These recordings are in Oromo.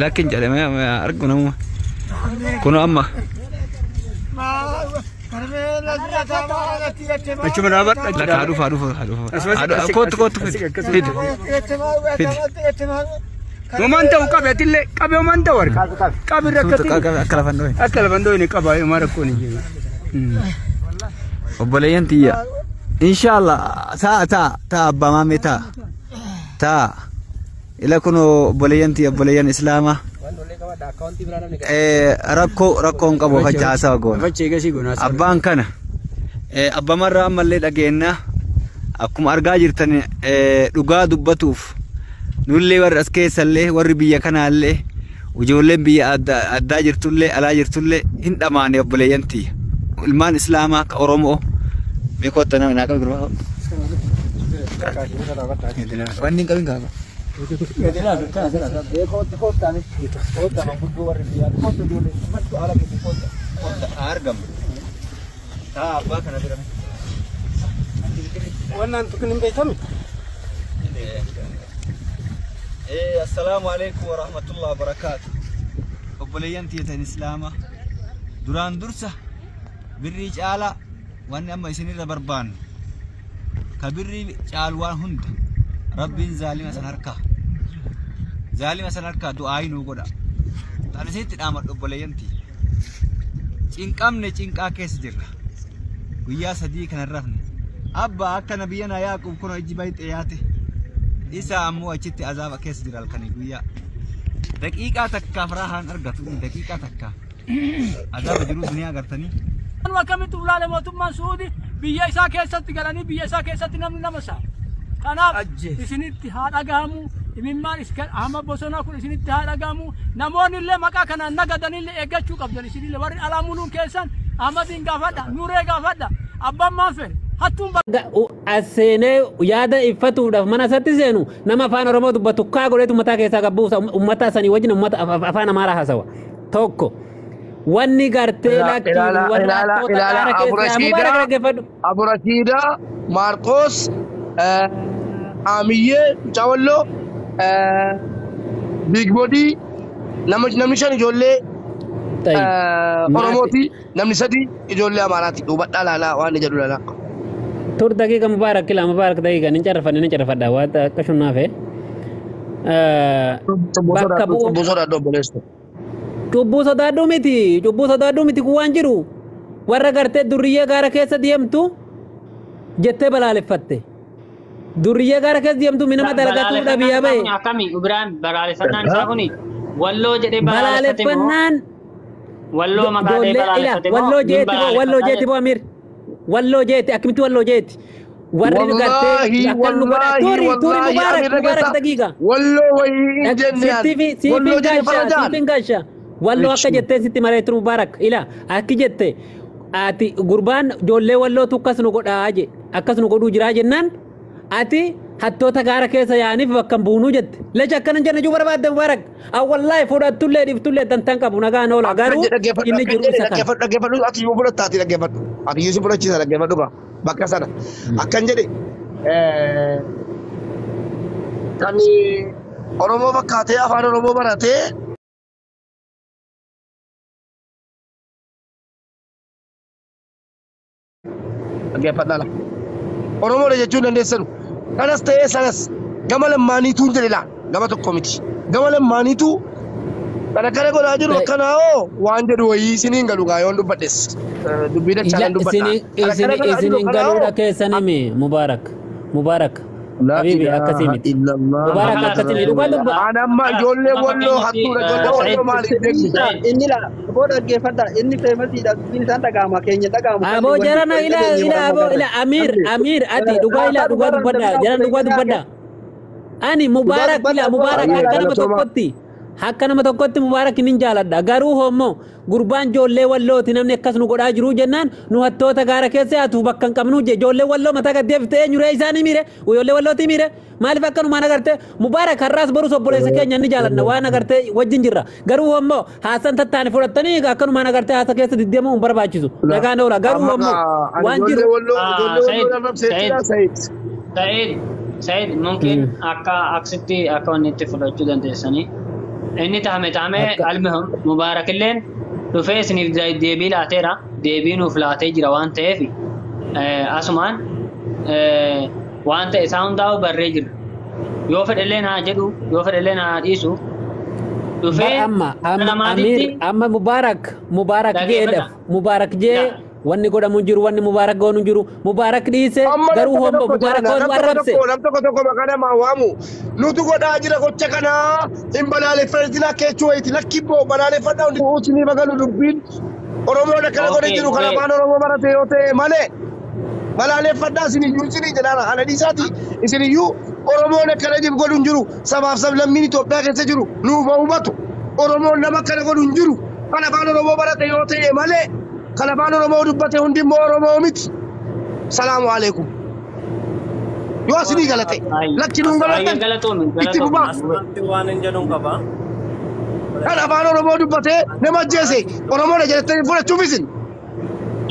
Lakkin jedhame argu namuma. Kun amma. Achuma dhaabadhu. Lakka haa dhufu haa dhufu haa dhufu. Kootu kootu fidi. Fidi. Fidi. Homaan ta'u qabe atillee qabe homaan ta'u arga. Qabi rakkate. Akka lafan dhohe. Akka lafan dhohe qaba homaa rakkoon hin jiru. Obboleeyyan tiyya. Inshallah taa taa taa abbaa maamee taa. Taa. Ila kun obboleeyyan tiyya obboleeyyan islaamaa. Rakkoo rakkoo hin qabu facha haasawa goona. Abbaan kana abbamarraa ammallee dhageenna akkuma argaa jirtan dhugaa dubbatuuf nullee warri as keessallee warri biyya kanaallee ijoolleen biyya addaa jirtullee alaa jirtullee hin dhamaane obboleeyyan tiyya. Ilmaan islaamaa ka Oromoo mee kottu naa qabi gurbaa. Wanni hin qabin gaafa. Assalaamu alaikum warahmatullahi wabarakatuh. Obboleeyyan tiyya islaamaa duraan dursa birrii caalaa wanni amma isinirra barbaannu ka birrii caalu waan hunda Rabbiin zaalima san harkaa zaalima san harkaa du'aa nuu godha. Tan isitti dhaamadhu obboleeyyan tiyya. Cinqamne cinqaa keessa jirra. Guyyaa 3 kana rafne. Abba akka nabiyyana Yaaqub kun ijji bayxee yaate. Isa ammoo achitti azaaba keessa jira halkanii guyyaa. Daqiiqaa takkaaf raahaan argatu daqiiqaa takkaaf. Azaaba jiruu duniyaa agartanii. Akkamitti ulaale mootummaan Suudii biyya isaa keessatti galanii biyya isaa keessatti namni nama isaa. Kanaaf isinitti haa dhagahamu imimmaan amma bosonaa kun isinitti haa dhagahamu namoonni illee maqaa kanaan nagadanillee eeggachuu qabdan isinillee warri alaa muluun keessan Ahmadiin gaafadha Nuuree gaafadha abbaan maan fedhe hattuun as seenee yaada iffatuudhaaf mana isaatti seenu nama afaan Oromoo dubbatu kaa godheetu mataa keessaa qabbuusa uummata sanii wajjin uummata afaan Amaaraa haasawa tokko. Wanni gartee lakkiin warra hattoota gaara keessaa Mubaarak dhaggeeffadhu. Abu Rashiidaa, Maarqoos, Amiyyee, Mucaawalloo, Big Body, namni 5 ijoollee Oromooti, namni 3 ijoollee Amaaraati. Hubadhaa laalaa waan inni jedhu laalaa. Tur daqiiqa Mubaarak ilaa Mubaarak daqiiqa nin carrafadha nin carrafadha waan akka shunnaaf. Bakka bu'u. Cubbuu sodaadhu obboleessu. Cubbuu sodaadhu miti cubbuu sodaadhu miti kun waan jiru warra gartee durriyyee gaara keessa deemtu jettee balaaleffatte. Durriyyee gaara keessa deemtu minama dalagatuu dhabiyyaa bahe. Akkami Ibrahim balaaleffannaan isaa kuni walloo jedhee balaaleffate moo Balaaleffannaan walloo maqaa ta'ee balaaleffate moo walloo jeeti boo walloo jeeti boo Amir walloo jeeti akkamitti walloo jeeti warri gartee akkan nu godha turi turi Mubaarak Mubaarak daqiiqa. Walloo wayii hin jenne Siifin gaasha siifin gaasha walloo akka jettee sitti maree turu Mubaarak ila akki jette ati gurbaan ijoollee wallootu akkas nu godhaa je akkas nu godhuu jiraa jennaan ati hattoota gaara keessa yaa'aniif bakka hin buunuu jette lecha akkana hin jenne juu barbaadde Mubaarak awwallaahi fudhattullee dhiftullee dantaan qabu nagaan oola garuu inni jiru isa kana. Dhaggeeffadhu dhaggeeffadhu ati yoo fudhatta ati dhaggeeffadhu ati yoo si fudhachiisa dhaggeeffadhu gaa bakka sana akkan jedhe kan Oromoo fakkaatee afaan Oromoo baratee dhaggeeffadhaa laa. Oromoodha jechuun dandeessanu. Kanas ta'ee sanas gama lammaaniituu hin jedhe laa gama tokko miti. Gama lammaaniituu kana kana godhaa jiru akkanaa hoo waan jedhu wayii isiniin galu gaa yoon dubbadhes. Dubbii dachaa dubbadha. Isiniin galuudha keessan himi Mubaarak Mubaarak Habibi akkasii miti. Mubaarak akkasii miti dhugaa dubba. Aan amma ijoollee walloo hattuudha ijoollee walloo maaliif beektu? Inni la aboo dhaggeeffadha inni feemasiidha dubbiin isaan dhaga'ama keenya dhaga'amu. Aboo jarana ila ila aboo ila Amir Amir ati dhugaa ila dhugaa dubbadha jarana dhugaa dubbadha. Ani Mubaarak ila Mubaarak akka nama tokkotti akka nama tokkotti Mubaarak nin jaaladha garuu hommoo gurbaan ijoollee wallooti namni akkas nu godhaa jiru jennaan nu hattoota gaara keessa yaatuuf bakka hin qabnu je ijoollee walloo mataa gad deebiftee eenyuree isaanii miire ijoollee wallooti miire maaliif akkanumaan agarte Mubaarak har'aas borus obboleessa keenya ni jaaladha waan agarte wajjin jirra garuu hommoo haasan tattaane fudhattanii akkanumaan agarte haasa keessa deddeemuu hin barbaachisu nagaan oola garuu hommoo waan jiru. Ijoollee walloo arrabseettidha Said. Said. Said mungkin akka aksitti akka wanni itti fudhachuu dandeessanii. Inni taame taame almihum mubaarakilleen dhufee isiniif deebii laateera. Deebii nuuf laatee jira waan ta'eef asumaan waan ta'e isaa hundaa'u barree jira. Yoo fedhelleen haa jedhu yoo fedhelleen haa dhiisu dhufee amma amma Amir amma Mubarak jeedhaaf Mubarak jee wanni godhamu jiru wanni Mubarak goonu jiru Mubarak dhiise garuu hombo Mubarak goonu arrabse. Nam tokko tokko maqaa namaa waamu nutu godhaa jira gocha kanaa hin balaaleffatina keechuu wayiiti lakki boo balaaleffadhaa hundi isinii bagalu dubbiin Oromoon akkana godhe jiru kana afaan Oromoo barate yoo ta'e malee balaaleffadhaa isiniyyuu isinii jedhaana ana dhiisaati isiniyyuu Oromoon akkana jiru godhu hin jiru sabaaf sablammiin Itoophiyaa keessa jiru nuuf hubatu Oromoon nama akkana godhu hin jiru kan afaan Oromoo barate yoo ta'e malee kan afaan Oromoo dubbate hundi immoo Oromoo miti. Salaamu alaikum. Yoo isinii galate lakki nuun galatan itti fufaa. Waan hin jedhuun qaba. Kan afaan Oromoo dubbate nama ajjeese Oromoodha jettanii fudhachuuf isin.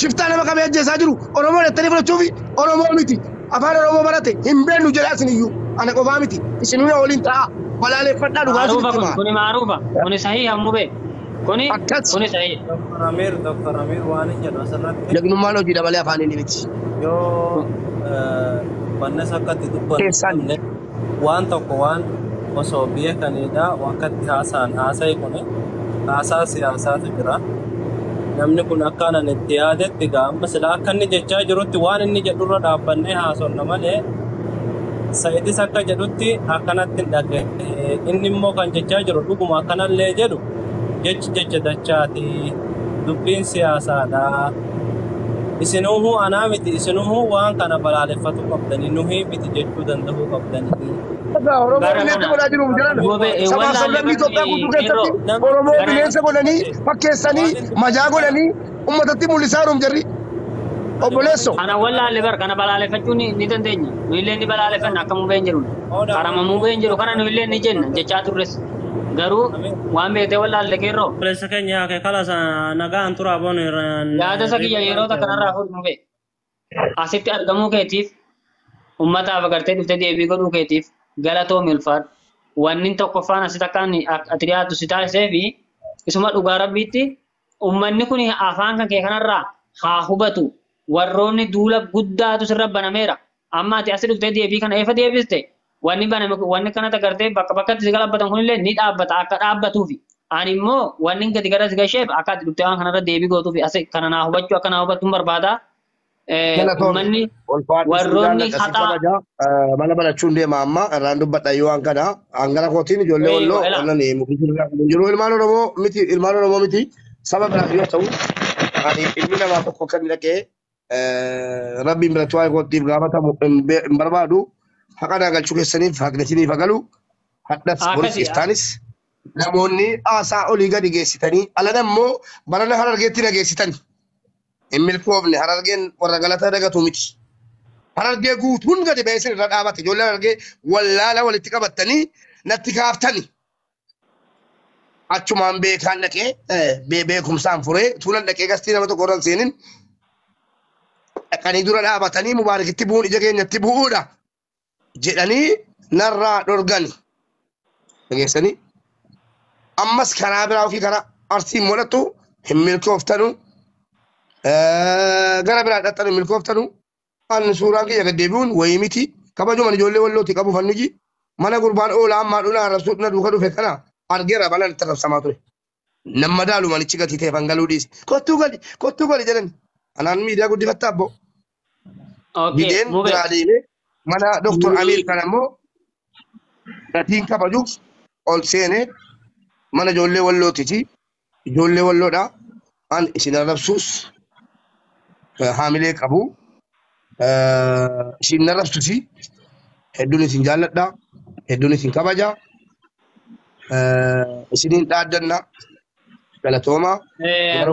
Shiftaa nama qabee ajjeesaa jiru Oromoodha jettanii fudhachuuf Oromoo miti. Afaan Oromoo barate hin beeknu jedhaa isiniyyuu. Ana qofaa miti. Isinuu na waliin ta'a. Balaaleffadhaa dhugaa isinitti himaa. Kuni maaruufa. Kuni sahii hammuu bee. Kuni kuni sahii. Dr. Amir waan hin jedhu asirratti. Jagnummaan hojii dabalee afaan inni miti. Yoo wannes akkatti dubbanne waan tokko waan osoo beekanidha akkatti haasa'an haasa'e kuni haasaa siyaasaatu jira. Namni kun akka anan itti yaadetti amma sila akka inni jechaa jirutti waan inni jedhurra dhaabbannee haasofna malee Saidis akka jedhutti akkanatti hin dhaga'e. Inni immoo kan jechaa jiru dhuguma akkanallee jedhu jechi jecha dachaati dubbiin siyaasaadha. Isinuhuu anaa miti isinuhuu waan kana balaaleffatu qabdanii nuhii miti jechuu danda'uu qabdanii. Oromoo bineensa godhaa jiru jedhan sabaaf sablammii Itoophiyaa guutuu keessatti Oromoo bineensa godhanii fakkeessanii majaa godhanii uummatatti mul'isaa jiru jarri. Obboleesso. Kana wallaalle bar kana balaaleffachuu ni dandeenya. Nu illee ni balaaleffanna akka mubeen jiru. Karama mubeen jiru kana nu illee ni jenna jechaa turres. Garuu waan beektee wallaalle keerroo. Obboleessa keenya haake kalas nagaan turaa boonu. Yaada isa kiyya yeroo takka narraa fuudhu mubee. Asitti argamuu keetiif uummataaf agartee dhuftee deebii godhuu keetiif galatoomi ulfaadhu. Wanni tokkoffaan asitti akka ati dhiyaattu si taasisee fi isuma dhugaa rabbiitti uummanni kun afaan kan kee kanarraa haa hubatu. Warroonni duula guddaatu sirra banameera. Amma ati asi dhuftee deebii kana efa deebiste wanni baname wanni kanatti agartee bakka bakkatti si galabbatan kunillee ni dhaabbata akka dhaabbatuufi. Ani immoo wanni gadi gara si gasheef akka ati dhuftee waan kanarra deebii gootuufi asi kana naa hubachuu akka naa hubattu barbaada. Uummanni warroonni haxaa. Mana barachuun deema amma irraan dubbadha yoo waan kana hangara kootiin ijoollee walloo wannan jiru ilmaan Oromoo miti ilmaan Oromoo miti saba biraaf yoo ta'u ani ilmi namaa tokko kan dhaqee Rabbiin biratti waa'ee kootiif gaafatamu hin barbaadu haqa naa galchuu keessaniif haqni isiniif hagalu hadhas boris iftaanis namoonni haasaa olii gadi geessitanii alana immoo barana harargeetti na geessitan hin milkoofne harargeen warra galata dagatu miti. Harargee guutuun gadi ba'ee isin irra dhaabate ijoollee harargee wallaala walitti qabattanii natti kaaftani. Achumaan beekaan dhaqee beekumsaan furee tuulan dhaqee gastii nama tokko irra hin seenin dhaqanii dura dhaabatanii Mubaarakitti bu'uun ija keenyatti bu'uudha jedhanii narraa dhorgani. Dhageessanii ammas karaa biraa ofii karaa Arsiin mul'attu hin milkooftanu gara biraa dhaqxanu hin milkooftanu Ani suuraan kiyya gad deebi'uun wayii miti kabajuman ijoollee wallooti qabu fanniji mana gurbaan oolaa ammaa dhuna arrabsuu dhuna duuka dhufe kana argeera balaan itti arrabsamaa ture. Namma daalu manichi gatii ta'e fangaluu dhiise. Kottuu gali jedhani. Anaan miidiyaa guddifatta abbo. Dideen biraa deemee mana Dr. Amir kana immoo gatiin kabajuuf ol seenee mana ijoollee wallootiiti. Ijoollee walloodha. An isin arrabsuus haamilee qabu. Isin arrabsuusi hedduun isin jaalladha. Hedduun isin kabaja. Isiniin dhaaddanna. Galatooma.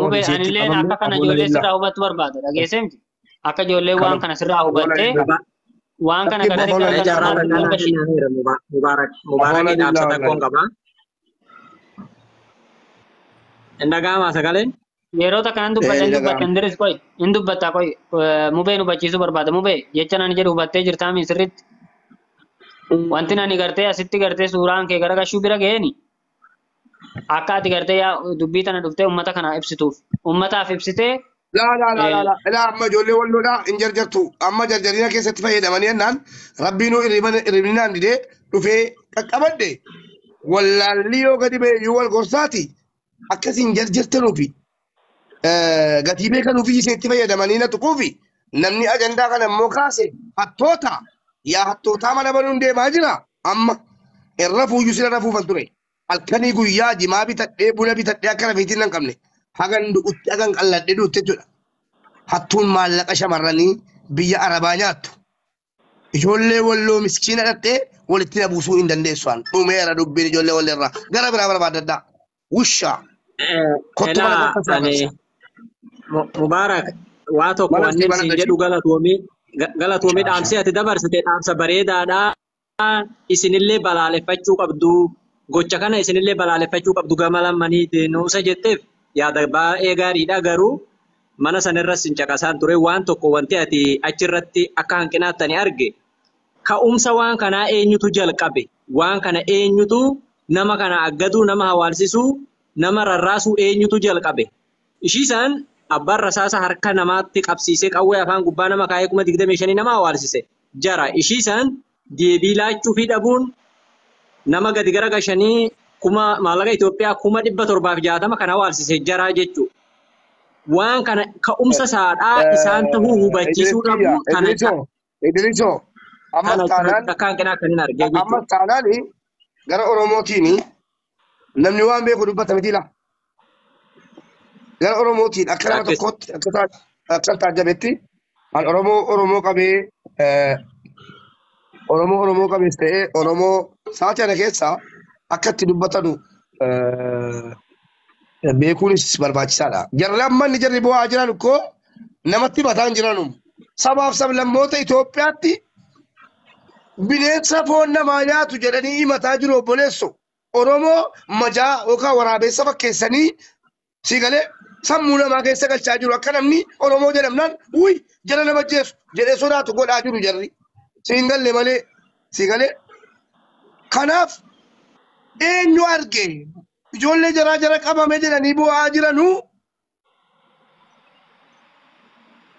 Mubee anillee akka kana ijoollee sirraa hubattu barbaada. Dhageessee miti? Akka ijoollee waan kana sirraa hubattee waan kana gartee Mubaarak dhaamsa takkoon qaba. Hin sagaleen? Yeroo takka nan dubbadha hin dubbadha Indiris qoy hin dubbatta qoy mubee nu hubachiisuu barbaada. Mubee jecha nan jedhu hubattee jirtaa mi sirriitti? Wanti ani gartee asitti gartee suuraan kee gara gashuu bira ga'eeni akka ati gartee yaa dubbii tana dhuftee uummata kana ibsituuf uummataaf ibsitee. Laa laa laa laa laa laa, amma ijoollee walloodhaa hin jarjartu, amma jarjarina keessatti fayyadamanii jennaan rabbiinuu hirribinaan didee dhufee qaqqabadhe. Wallaalli yoo gadi ba'e iyyuu wal gorsaati akkasiin jarjartanuufi gatii beekanuufi iseetti fayyadamanii na tuquufi namni ajandaa kana immoo kaase hattoota yaa hattootaa mana banuun deemaa jira. Amma irra fuuyyuu sila rafuufan ture, halkanii guyyaa jimaa bitadhee buna bitadhee akka rafiitiin nan qabne hagan du'utti hagan qalladhee du'utti jechuudha. Hattuun maallaqa shamarranii biyya Arabaa nyaattu. Ijoollee walloo miskiina dhattee walitti na buusuu hin dandeessu an. Dhumeera dubbiin ijoollee walloo irraa. Gara biraa barbaadadhaa. Wushaa. Kottu mana Elaa bakka ani isaa. Mubaarak, waa tokko Mana wanni mana siin jedhu galatoomii galatoomii, dhaamsi ati dabarsite dhaamsa bareedaadha. Isinillee balaaleffachuu qabdu. Gocha kana isinillee balaaleffachuu qabdu gama lamaniitiin nuusa jetteef yaada baay'ee gaariidha, garuu mana sanarras sin caqasaan ture. Waan tokko wanti ati achirratti akka hanqinaatti ani arge, ka'umsa waan kanaa eenyutu jalqabe? Waan kana eenyutu, nama kana aggaduu, nama hawaalsisuu, nama rarraasuu eenyutu jalqabe? Ishii isaan abbaan rasaasa harka namaatti qabsiisee qawwee afaan gubbaa nama kaayee 25,000 nama hawaalsise jara. Ishii isaan deebii laachuu fi dhabuun nama gadi gara gashanii kuma maallaqa Itoophiyaa 760,000 kan hawaalsise jaraa jechuudha. Waan kana ka'umsa saadhaa isaan tahuu hubachiisuu Idrisiyya, dhabuu tana Idrisoo, Idrisoo. Ammas tana taanaan, akka hanqinaa kan hin argee ammas jechuudha. taanaan gara Oromootiin namni waan beeku dubbata miti laa. Gara Oromootiin akka nama Akkas. tokkootti akka taajjabetti an Oromoo Oromoo qabee Oromoo Oromoo qabees ta'ee Oromoo sa'aatii kana keessa akka itti dubbatanu beekuunis barbaachisaadha. Jarri amma inni jarri bu'aa jiran koo namatti mataa hin jiranu. Sabaaf sablammoota Itoophiyaatti bineensa foon namaa nyaatu jedhanii himataa jiru obboleesso. Oromoo majaa yookaan waraabessa fakkeessanii si galee sammuu namaa keessa galchaa jiru. Akka namni Oromoo jedhamnaan wuy jala nama jeesu jedhee sodaatu godhaa jiru jarri. Si hin galle malee si galee. Kanaaf eenyu arge ijoollee jaraa jara qabame jedhanii bu'aa jiranuu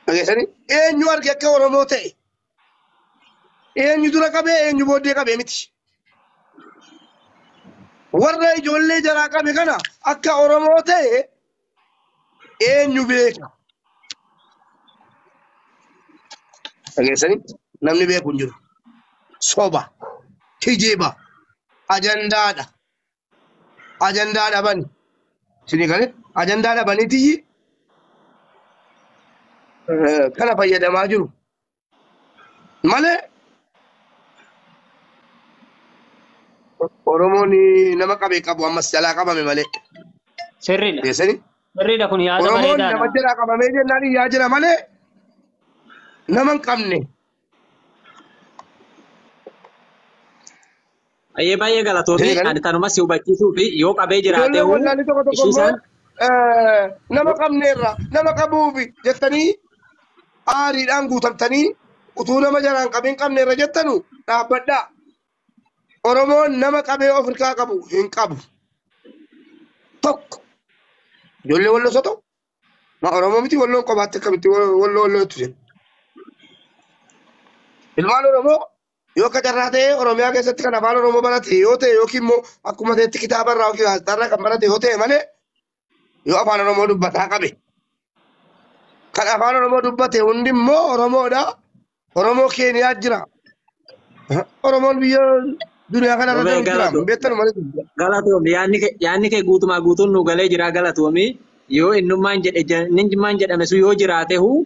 dhageessanii eenyu arge akka Oromoo ta'e, eenyu dura qabee eenyu booddee qabee miti. Warra ijoollee jaraa qabe kana akka Oromoo ta'e eenyu beeka? Dhageessanii namni beeku hin jiru. Soba, kijiba, ajandaadha. Ajandaa dhabani. Isinii galee ajandaa dhabaniiti kana fayyadamaa jiru. Malee Oromoon nama qabee qabu ammas jalaa qabame malee. Sirriidha. Dhageessanii? Sirriidha, kun yaada Oromoon nama bareedaadha. jalaa qabamee jennaan iyyaa jira malee nama hin qabne. Baay'ee baay'ee galatoomii, Isinii galee? ani tanuma si hubachiisuu fi yoo qabee jiraate Ijoolleen hoo wallaalli tokko tokko ishii immoo isaan nama qabneerra nama qabuufi jettanii aariidhaan guutamtanii utuu nama jalaan qabeen qabneerra jettanu dhaabbadhaa. Oromoon nama qabee of harkaa qabu hin qabu. Tokko ijoollee walloo ta'u ma Oromoo miti, walloon qobaatti akkamitti walloo walloo jettu jedhu. Ilmaan Oromoo yoo akka carraa ta'ee Oromiyaa keessatti kan afaan Oromoo barate yoo ta'e yookiin immoo akkuma ta'etti kitaaba irraa yookiin gaazexaarraa kan barate yoo ta'e malee yoo afaan Oromoo dubbataa qabe. Kan afaan Oromoo dubbate hundi immoo Oromoodha. Oromoo Keeniyaa jira. Oromoon biyya duniyaa kanarra Robee jiru jira. galatoo Beektan malee. galatoomi, yaadni kee guutumaa guutuun nu galee jira, galatoomi. Yoo innummaan jedhe innummaan jedhame sun yoo jiraate huu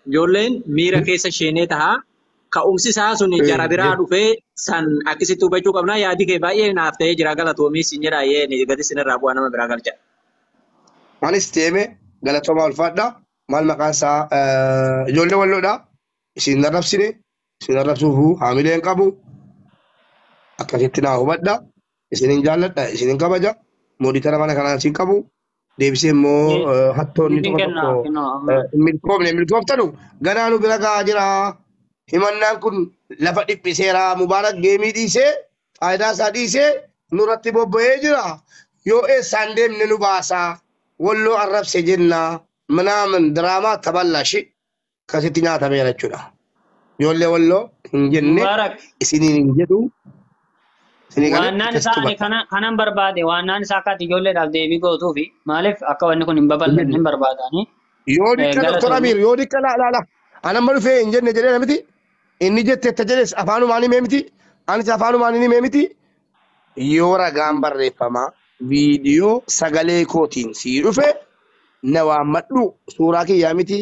ijoolleen miira keessa isheenee taha. Ka'umsi isaa sun jara biraa dhufee san akkasitti hubachuu qabna. Yaadi kee baay'ee naaf ta'ee jira, galatoomii siin jedha, yee gadi sinirraa bu'aa nama biraa galcha. Anis deeme galatoomaa, ulfaadha. Maal maqaan isaa ijoollee walloodha. Isin arrabsine, isin arrabsuufuu haamilee hin qabu. Akkasitti naa hubadha. Isinin jaalladha, isinin kabaja. Mooditara mana kanaa isin qabu. Deebisee immoo hattoonni Siifin tokko kenna tokko kenna amma. hin milkoomne, hin milkooftanu ganaa nu bira gahaa jira. Himannaan kun lafa dhiphiseera. Mubaarak geemii dhiisee faayidaa isaa dhiisee nurratti bobba'ee jira. Yoo eessaan deemne nu baasaa. Walloo arrabse jenna. Minaamin diraamaa taballashi akkasitti nyaatameera jechuudha. Ijoollee walloo hin jenne Mubaarak isiniin hin jedhu. Isinii galee waannaan isaa akkasitti ani hubadha. kanan barbaade waannaan isaa akka ati ijoolleedhaaf deebii gootuufi maaliif akka wanni kun hin Hin babal'anne jenne. hin barbaadani. Yoo dikka Doktor Galatoomi. Amiir yoo dikka laa laa laa. Ani amma dhufee hin jenne jedhee miti. Inni jetteetta jedhes afaanumaan himee miti. Anis afaanumaan himee miti. Yoo ragaan barreeffamaa viidiyoo sagalee kootiin sii dhufe na waammadhu suuraa kiyyaa miti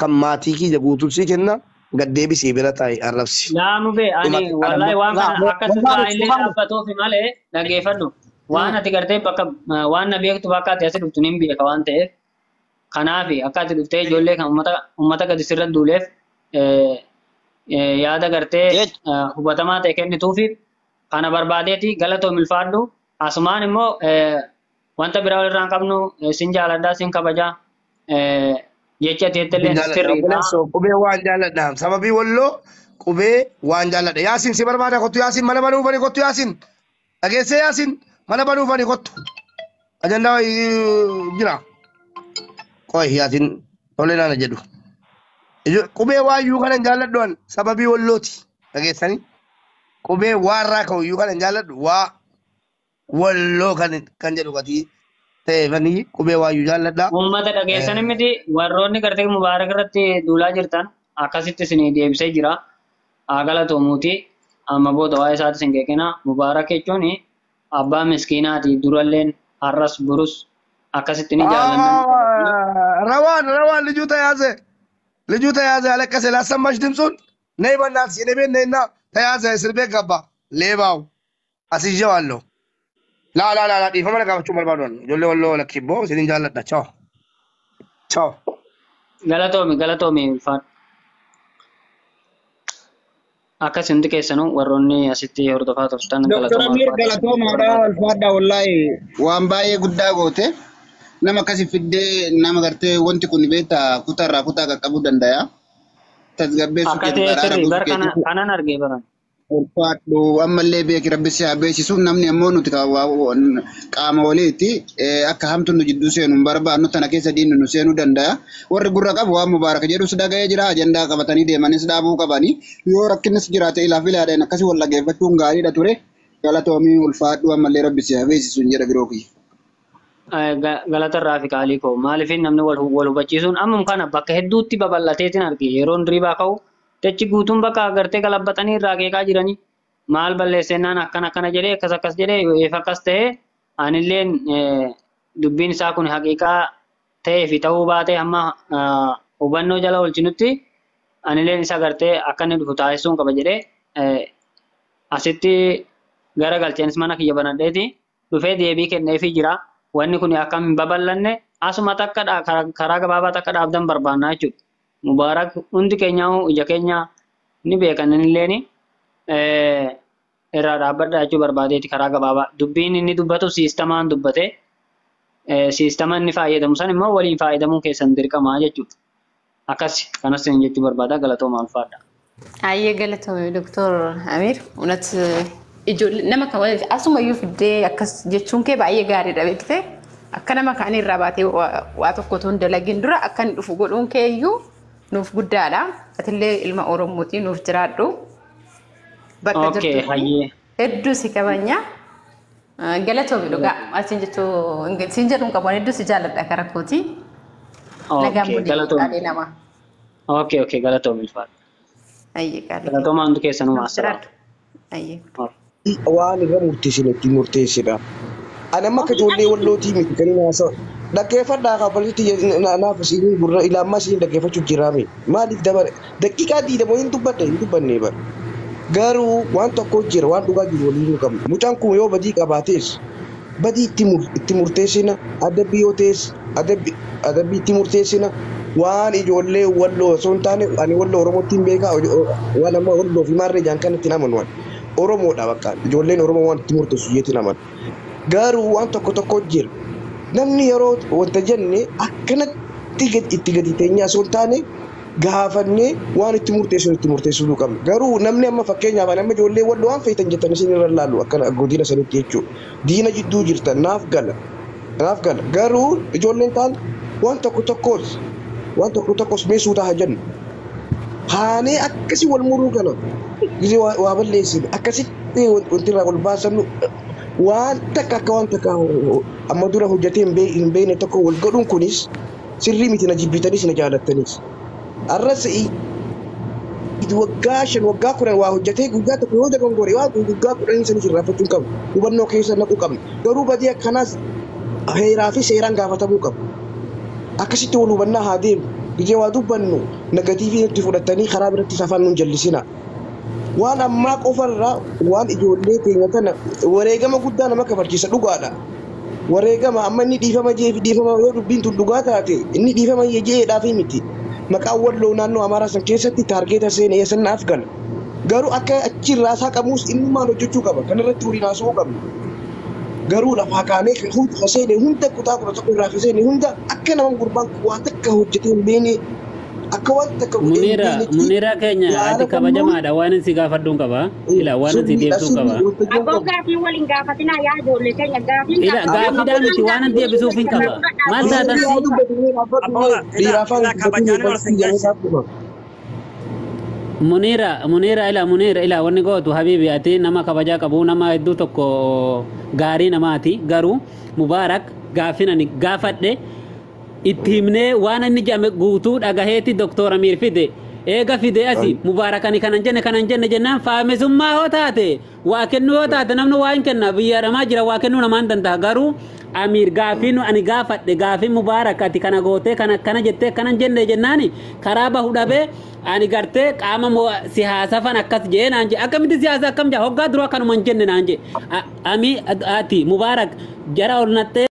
kan maatii kiyya guutuu sii kenna gad deebisii bira taa'i arrabsi. Laa mubee ani Dhumate wallahi anamma waan kana akka sirraa illee Mubaarak dhaabbatuufi malee dhageeffadhu. Waan ati gartee bakka waan na beektu bakka ati asi dhuftu nin beeka waan ta'eef kanaafi akka ati dhuftee ijoollee kan uummata gadi sirra duuleef yaada gartee hubatamaa ta'e kennituufi kana barbaadeeti galatoomi ulfaadhu. Asumaan immoo wanta biraa walirraa hin qabnu sin jaaladhaa sin kabajaa jecha ati jettellee Jaalladha sirriidha. obboleessoo qubee waan jaalladha sababii walloo qubee waan jaalladha Yaasiin si barbaada kottu Yaasiin mana banuu bani kottu Yaasiin dhageessee Yaasiin mana banuu bani kottu ajandaa jira qoy Yaasiin tolee naana jedhu qubee waayyuu kana hin jaalladhu an sababii wallooti dhageessanii qubee waarraa ka'uyyuu kana hin jaalladhu waa walloo kan jedhu gatii ta'eefanii qubee waayyuu jaalladha. Uummata dhageessanii miti warroonni gartee Mubaarak irratti duulaa jirtan akkasitti isin deebisee jira. Haa galatoomuuti. Amma booda waa'ee isaati isin keekina. Mubaarak jechuun abbaa miskiinaati duralleen har'as burus akkasitti ni jaallanna. rawaan rawaan ልጁ ተያዘ ልጁ ተያዘ አለቀሰ። ላሰማሽ ድምፁን ነይ በእናትሽ እኔ ቤት ነይና ተያዘ እስር ቤት ገባ ሌባው አስይዤዋለሁ። ላ ላ ላ ላ dhiifama na gaafachuu barbaadan ijoollee walloo lakkibboo isinin jaalladha ቻው ቻው። Galatoomi galatoomi ulfaadhu. Akkas hundi keessanuu warroonni asitti hordofaa turtan Dr. galatoomaa Amir ulfaadha. galatoomaadha ulfaadha wallaahi waan baay'ee guddaa goote nama akkasi fiddee nama gartee wanti kun beektaa kutaarraa kutaa qaqqabuu danda'a. Tasgabbeessuu Akka keetu ta'e araara sirrii buusuu bar keetu kanan argee baran. ulfaadhu ammallee beeki rabbi si haa beeksisu namni ammoo nuti qaama waliiti akka hamtuun nu jidduu seenu hin barbaannu tana keessa diinni nu seenuu danda'a. Warri gurra qabu waan mubaaraka jedhus dhaga'ee jira ajandaa qabatanii deemanis dhaabuu qabanii yoo rakkinnis jiraate ilaaf ilaadhaan akkasii wal dhaggeeffachuun gaariidha ture. Galatoomii ulfaadhu ammallee rabbi si haa beeksisu hin jedha biroo kiyya. Galata irraa fi qaalii koo maaliif namni wal hubachiisuun ammum kana bakka hedduutti babal'ateetiin arge yeroon riibaa ka'u dachi guutuun bakka agartee galabbatanii irraa qeeqaa jiranii maal balleessennaan akkana akkana jedhee akkas akkas jedhee eef akkas ta'ee anilleen dubbiin isaa kun haqiiqaa ta'ee fi ta'uu baatee hamma hubannoo jala oolchinutti anilleen isa agartee akka inni dhufu taasisuun qaba jedhee asitti gara galcheenis mana kiyya banadheeti dhufee deebii kenneefii jira. Wanni kun akka hin babal'anne asuma takka karaa gabaabaa takka dhaabdan barbaannaa jechuudha. Mubaarak hundi keenya ija keenya ni beekan illeen irraa dhaabbadha jechuu barbaadeeti karaa gabaabaa. Dubbiin inni dubbatu siistamaan dubbate siistama inni fayyadamu san immoo waliin fayyadamuun keessan dirqamaa jechuudha. Akkas kanas jechuu barbaada galatooma ulfaadha. Ayyee galatoome Doktor Amir እውነት ijoollee nama kan walitti asumayyuu fiddee akkas jechuun kee baay'ee gaariidha beektee akka nama kaan irraa baatee waa tokko otoo hin dalagin dura akka inni dhufu godhuun kee iyyuu nuuf guddaadha. Atillee ilma Oromootii nuuf jiraadhu. Bakka Okay, jirtutti hayyee. hedduu si kabanya. Galatoomi dhugaa asin jechuu siin jedhuun qabu hedduu si jaalladha karaa kooti. Nagaan Okay, bulii galatoomi. qaalii namaa. Okay, okay, galatoomi ulfaadha. Ayyee qaalii. Galatooma hundi keessanuu Nuuf maasalaam. jiraadhu. Ayyee. Waan irra murteessine itti murteessidha. Ani amma akka ijoollee wallootii miti kan inni haasa'u. Dhaggeeffadhaa kaffaltii naaf isin gurra ilaamaa isin dhaggeeffachuuf jiraame. Maaliif dabare daqiiqaa 20 hin dubbadde hin dubbanne bara. Garuu waan tokko jira waan dhugaa jiru waliin hin qabnu. Mucaan kun yoo badii qabaates badii itti murteessina adabbii yoo ta'es adabbii itti murteessina. Waan ijoollee walloo osoo hin taane ani walloo Oromootti hin beekaa waan amma walloo fi maarree jaan kan itti amanu waan. Oromoodha bakka ijoolleen Oromoo waan itti murteessu jeetiin amanu. Garuu waan tokko tokko jira. Namni yeroo wanta jenne akkanatti itti gadi teenyaa osoo hin taane Gaafannee waan itti murteessu itti murteessuu qabna. Garuu namni amma fakkeenyaaf ani amma ijoollee walloo waan feetan jettan isin irra laallu akkana godina sanitti jechuudha. Diina jidduu jirtan naaf gala. Naaf gala. Garuu ijoolleen taan waan tokko tokkos waan tokko tokkos mee suutaa haa jennu. Haanee akkasii wal muruu kana gisee waa balleessine akkasitti wanti irraa wal baasannu waan takka akka waan takka amma dura hojjetee hin beekne tokko wal godhuun kunis sirrii miti na jibbitanis na jaalattanis. Arras waggaa 5 waggaa 10 waa hojjetee guyyaa tokko yoo dogongore waa guyyaa 10 sanis irraanfachuu hin qabnu. Hubannoo keessa naquu qabna. Garuu badii akkanaas heeraa fi seeraan gaafatamuu qabu. Akkasitti wal hubannaa haa deemu. Gizee waa dubbannu negatiivii nutti fudhatanii karaa biratti safaan nun jallisina. Waan ammaa qofarraa waan ijoollee keenya tana wareegama guddaa nama kafalchiisa dhugaadha. Wareegama amma inni dhiifama jee fi dhiifama yoo dubbiin tun dhugaa taate inni dhiifama jee'eedhaaf miti. Maqaan walloo naannoo Amaaraa san keessatti taargeeta seenee san naaf gala. Garuu akka achirraa isaa qabuus inni maal hojjechuu qaba? Kanarratti waliin haasa'uu qabna. Garuu lafaa kaanee hunda seene hunda kutaa 11 irraa seene hunda akka nama gurbaan waa takka hojjetee hin beekne akka waan takka godhee hin Munira beeknetti Munira keenya ati yaada kabajamaadha waan si gaafadhuun qaba. Ila waan si sirriidha deebisuu qaba. sirrii waltajjii Abboo qabu. gaafii waliin gaafatinaa yaa ijoollee keenya gaafiin Ila gaafatamuu gaafiidhaa miti waan an deebisuuf hin qaba. Maal taatan Dhiirri si haa dubbatu mee dhaabbadhu mee dhiira afaan dubbatuu mee bal'isii jedhee dhaabbatu. Munira Munira ila Munira ila wanni gootu habibi ati nama kabajaa qabu nama hedduu tokko gaarii namaati garuu Mubaarak gaafin ani gaafadhe itti himnee waan inni jedhame guutuu dhagaheeti Doktor Amiir fide eega fide asi Mubaarak ani kanan jenne kanan jenne jennaan faamesummaa hoo taate waa kennuu yoo taate namni waa hin kenna biyyaadhamaa jira waa kennuu namaan danda'a garuu Amiir gaafiin ani gaafadhe gaafii Mubaarak ati kana gootee kana kana jettee kanan jenne jennaani karaa bahu dhabee ani gartee qaama siyaasafan akkas jee naan jee akkamitti siyaasa akkam jaa hoggaa dura akkanuma hin jenne naan jee ami ati Mubaarak jara ol nattee.